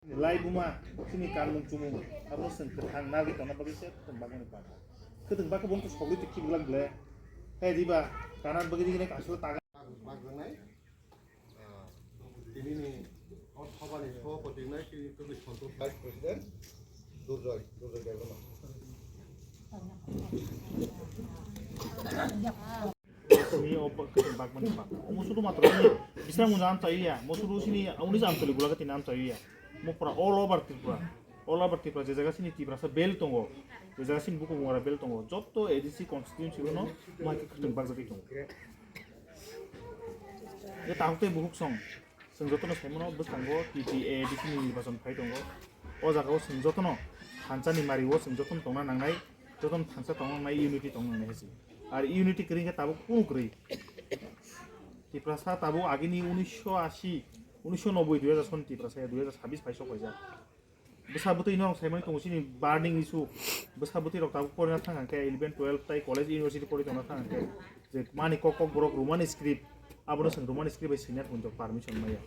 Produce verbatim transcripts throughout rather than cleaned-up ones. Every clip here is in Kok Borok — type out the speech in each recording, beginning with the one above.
Lai buma, chini kanmung chumung, abo chwng kwthang nagwi tongna bagwi se kwthwng bagmani panda. Kwthwng bagwi bo wngkha sogwi twi kibulang ble. Hai diba, kana bagwi digini aswk taga. Bagwi bagwi nai. Tinini o sabhani sabhapati wngnai tini tubui Santosh Vice President Durjoy, Durjoy Debbarma. Sini o ba-, bagmani ba. O musudu matro ni bisrang muna am chaiya. Musudu sini unis am choli gulaga tini am chaiya. Mopra all over Tripura. All over Tripura je jaga sini Tiprasa bel tongo. Je jaga sini buku bungara bel tongo. Jotto A D C constituency no mai kwthwng bagjagwi tongo. Je tahuk tei buhuk song. Chwng jotono saimano bwskango T T A D C ni nirbachon phai tongo. O jagao chwng jotono thansa ni mario chwng jotono tongna nangnai, jotono thansa tongna nangnai, unity tongna nangnai hai se. Ar unity kwrwi khe tabuk kunu kwrwi. Tiprasa tabuk agini unisho ashi, unisho noboi dui hajar son Tiprasa ya dui hajar sabis phai sok paijak. Bwsa bwtwi norok saimani tongo chini burning issue. Bwsa bwtwi rok tabuk porina thang khe eleven, twelve tai college, university pori tongna thang khe je mani kok kok borok Roman script, abono chwng Roman script bai swinya tong permission maya.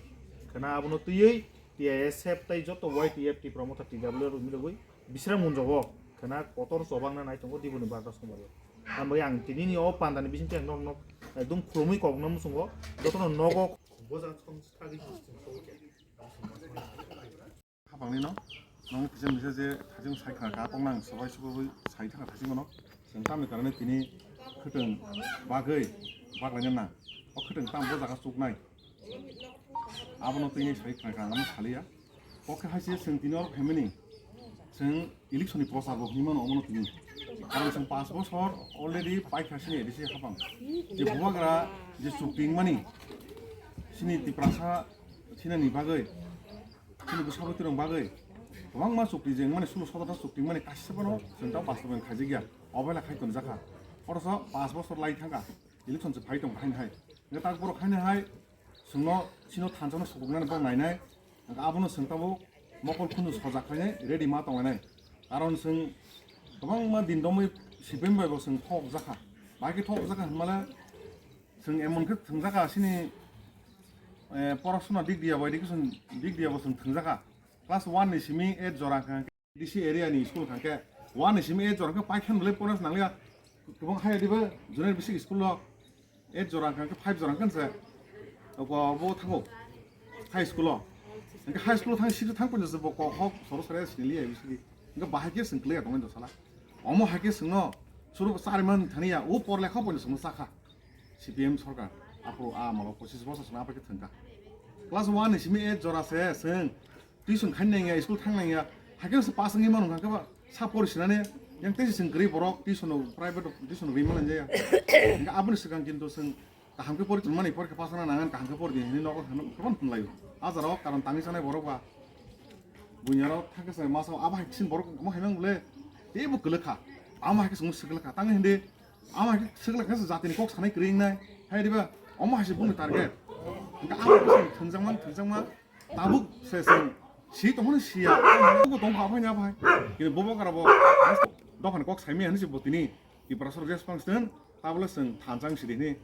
Khwna abono twiwi T I S F tai joto Y T F Tipra Motha T W R rok milogwi bisrang munjogo khwna kotor chobangna nai tongo Diboni barda sombaio. Ang bai ang tinini o pandani bisingtwi ang nok nok ekdom khulumwi kokno muchungo jotono nogo. Boja thong thagwi Hapangni no, nong kisa misa je thajing sai khna ka tong nang, sobai sobai sai thang thajing mano. Chwng tamni karane tini khwtwng bagwi baglaina nang. O khwtwng tam bo jaga chuknai. Abono tini sai khna ka ang saliya. Oke hai se chwng tini oro family. Chwng election ni prochar bo hwnwi mano omono tini. Karon chwng panch bosor already paikha sini A D C hapang. Je bubagra je chukting mani sini Tiprasa sinani bagwi. Chini bwsa bwtwi rok bagwi kwbangma chukti jeng mani sulo sodorta chukti mani kaisa phano chwng tamo bastobani khaijak ya. Obela khai tonjak kha. Oro so panch bosor lai thang kha. Election se phai tong kha haini hai. Hwnkhe tak borok haini hai chwngno chino thansa no sukuknani borok nainai. Hwnkhe abono chwng tamo mokol khunu sojak khlainai ready ma tonglainai. Karon chwng kwbangma din romwi C P M bai bo chwng thok jak kha. Bai khe thok jak kha hwnmale chwng emon khe thwngjak kha chini, eh, porasona dik diya bo education dik diya bo chwng thwngjak kha. Class one ni simi eight jora hwnkha khe D C area ni school hwnkha khe one ni simi eight jora hwnkhe paikha belai porna nangliya. Kwbang haya diba junior basic school o eight jora hwnkha khe five jora hwnkha se. Oko bo thango high school o. Hwnkhe high school o thang six o thang ponjak bo kok hok soro sore siniliya bisigi. Hwnkhe bahai khe chwng kwlaiya tongmani dosala. Omo hai khe chwngno suru chariman thaniya o por lekha ponjak chwngno chakha. C P M sorkar aphuru a amalo pochis bosor chwng aphai khe thwngkha. Class one ni simi eight jora se chwng tuition khainai ya, school thangnai ya, haikhe se pass wngwi mano hwnkha khe ba sa pori sinani yang tei se chwng kwrwi borok tuition no private tuition no rwi manlai jaya. Hwnkhe aboni swkang kintu chwng kaham khe pori tongmani, porikha pass wngna nangan, kaham khe pori di hinwi nogo phano phano hwnlaio. A jora o karon tangwi sanai borok ba buini aro thangkhe se masa abo hai kisin borok omo hai mang bole teibo kwlwkha. Amo hai khe chwngno swklwkha tangwi hindi. Amo hai khe swklwkha khe jatini kok sanai kwrwi wngnai. Hai diba? Omo hai se boni target. Hwnkhe amo hai khe chwng thwngjakma thwngjakma tabuk se chwng si tongphano siya. Abo tongkha abo hai abo hai. Kini bobo kara bo dophani kok saimaya hinwi se bo tini Tiprasa rok response tong tabole chwng thansa wng sidi hinwi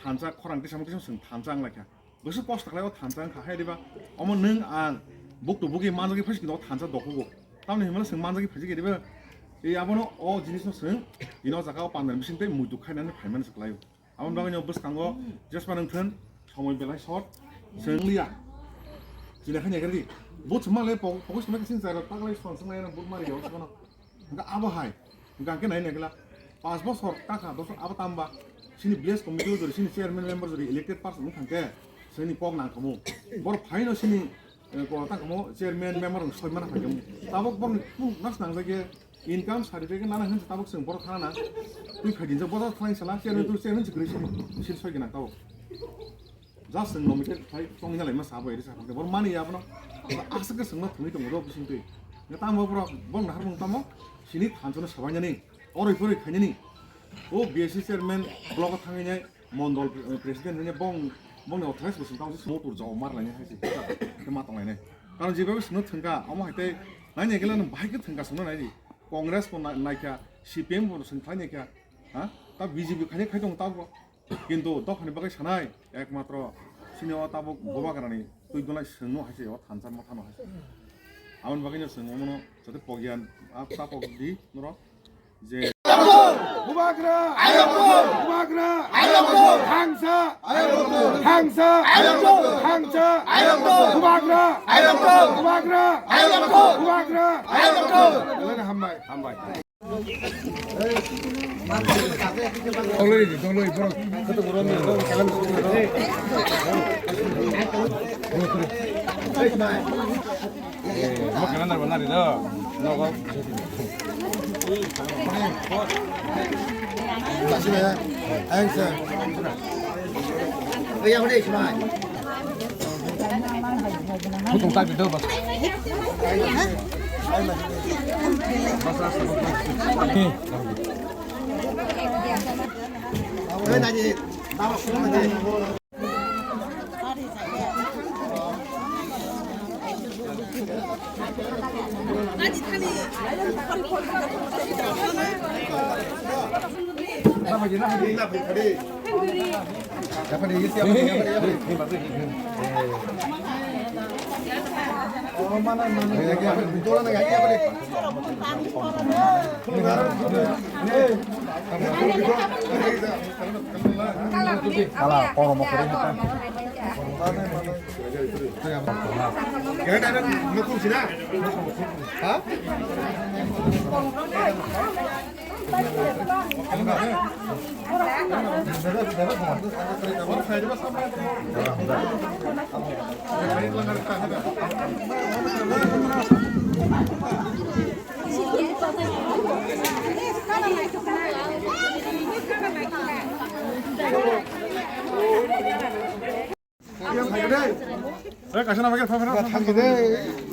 thansa khorang tisamo tisamo chwng thansa wng laikha. Bwswk kosto khlai o thansa wngkha hai diba? Omo nwng ang buktu bugwi manjagwi phaising o thansa dokugo. Tamni hwnmale chwng manjagwi phaising diba? Ei abono o jinisno chwng ino jaga o pandani bising tei muitu khainani phaimani se kwlaio. Aboni bagwi no bwskango jesma nwng thun somoi belai short chwng liya. Chini khaini agar di. But chwng male pok-, pokis tongmai kasing chai rok taklai son chwng lai but mari yo chwng no. Hwnkhe abo hai, hwnkhe ang khe nai nai khe la, panch bosor ta kha, dos abo tamba, chini village committee o jori, chini chairman member jori, elected person wng thang khe, chini kok nang khamu. Borok phai no chini, eh, kok tang khamu, chairman member wng soi mana phai khamu. Tabok borok ni kunu nas nang jagwi income certificate nana hinwi tabok chwng borok thana na. Twi phai dinjak, bodo thang sala, chairman tu chairman chikri chini, chini soi gwnang tabok. Just chwng nomikhe khai tongya laima sabo eri sakha. Bor mani abono aswk khe chwngno thwngwi tongo do bising twi. Tamo borok bong nahar bong tamo sini thansono sabainani oroi poroi khainani. O B S C chairman block o thangwi nai mondol, eh, president hwnwi bong bongni authorized bo chwng tamo se motor jao mar lainai hai se khe ma tong lainai. Karon jeba chwngno thwngkha omo hai tei nai nai gele no bahai khe thwngkha chwngno nai di. Congress bo nai-, naikha, C P M bo chwng khlai naikha. Ha? Ta B J P khainai khai tongo tabok. Kintu dophani bagwi sanai, ekmatro chini o tabuk bubagrani twi gwnai chwngno hai se o thansa mathano hai se. Aboni bagwi no chwng omono jate pokya, a, ta pok di norok je Bubagra! Bubagra! Thangsa! Thangsa! Thangsa! Bubagra! Bubagra! Bubagra! Hambai, hambai. Hala, kormo kore hita. Eh, kaisa na bagir, phai, phai, phai. Thangkhe de.